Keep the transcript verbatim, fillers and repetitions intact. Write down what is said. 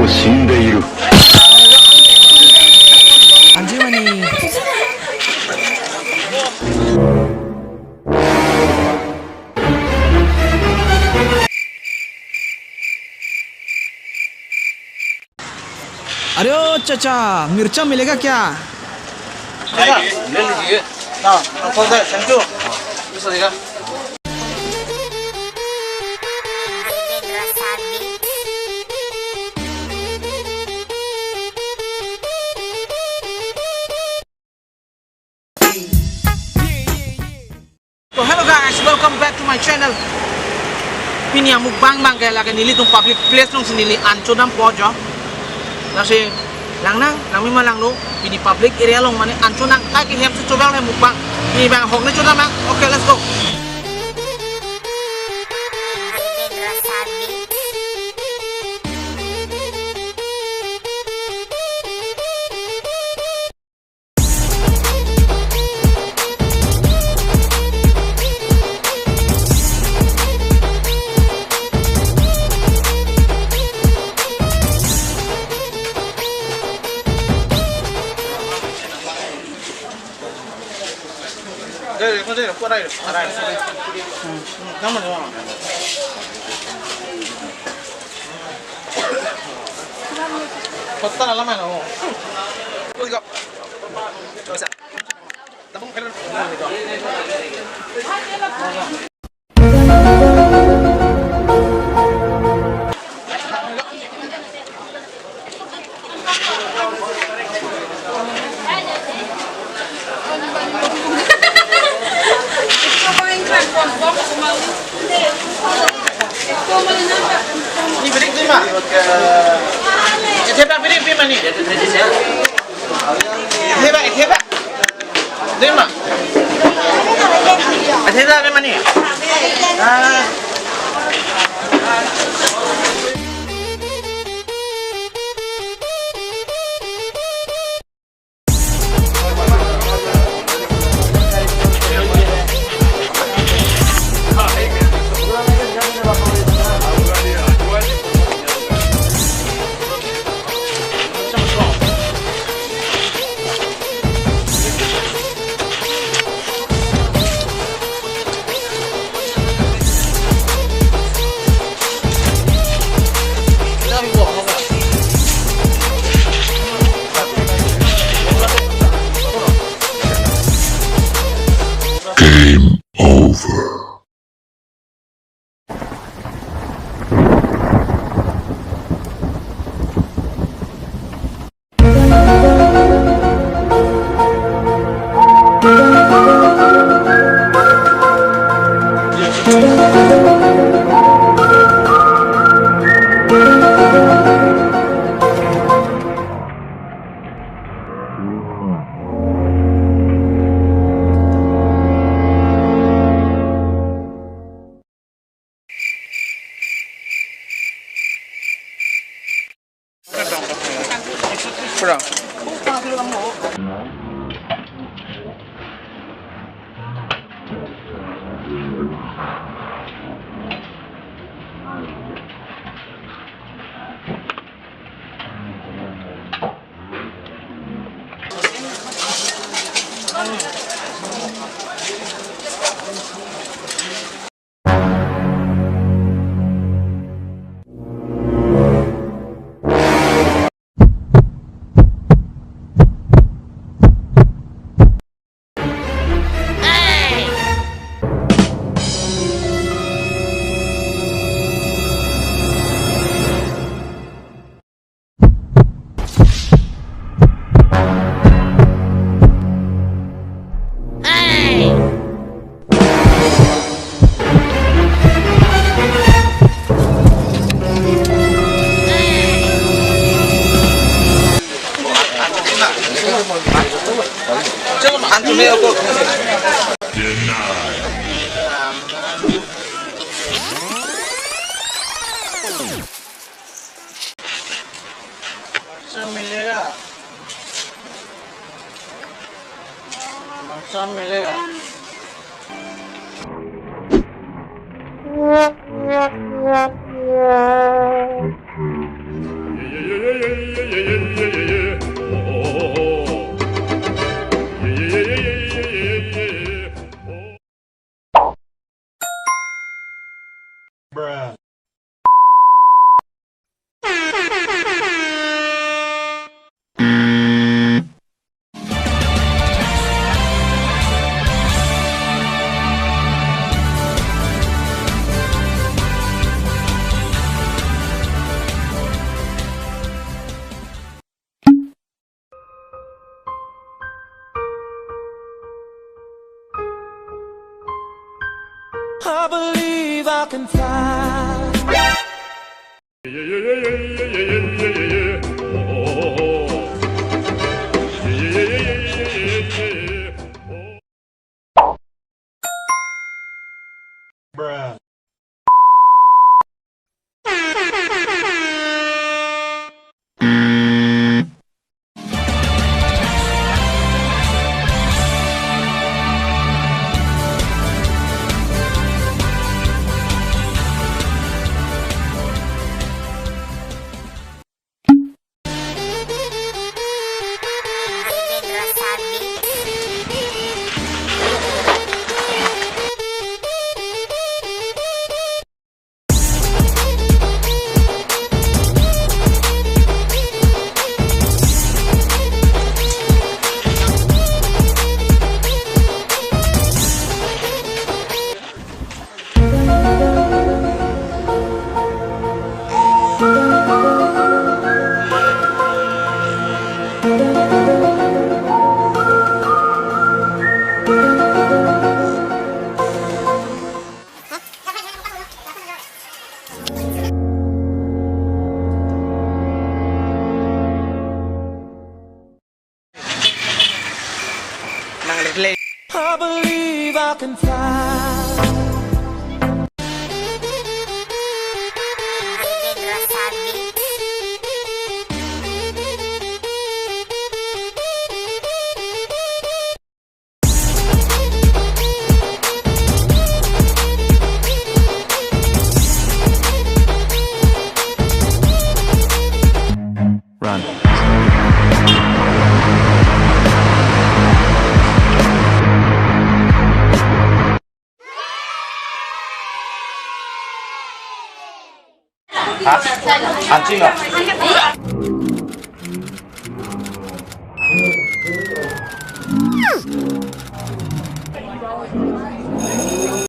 死んでいる。 Anjimani. अरे ओ चाचा, मिर्चा मिलेगा क्या? ले लीजिए। हाँ, अंकल सर, थैंक यू। दूसरा देगा। So hello guys, welcome back to my channel. Pini amukbang abang ke lake nelitum public place alongsi neli an chodampo jo. Lasi lang nang, nangmi ma langno, pini public area along mane an cho nang, tai ke hem si chovel hem mukbang. Pini abang ahok ne chodam nang. Okay, let's go. Ni bidik ni ma. Ete ba bidik ni mani. Ete ba, ete ba. Ni ma. Ete ba ni mani. Ah. Game over. मिर्चा मिलेगा, मिर्चा मिलेगा। Nang le play. I believe I can fly. Run. Ha? Anching ah?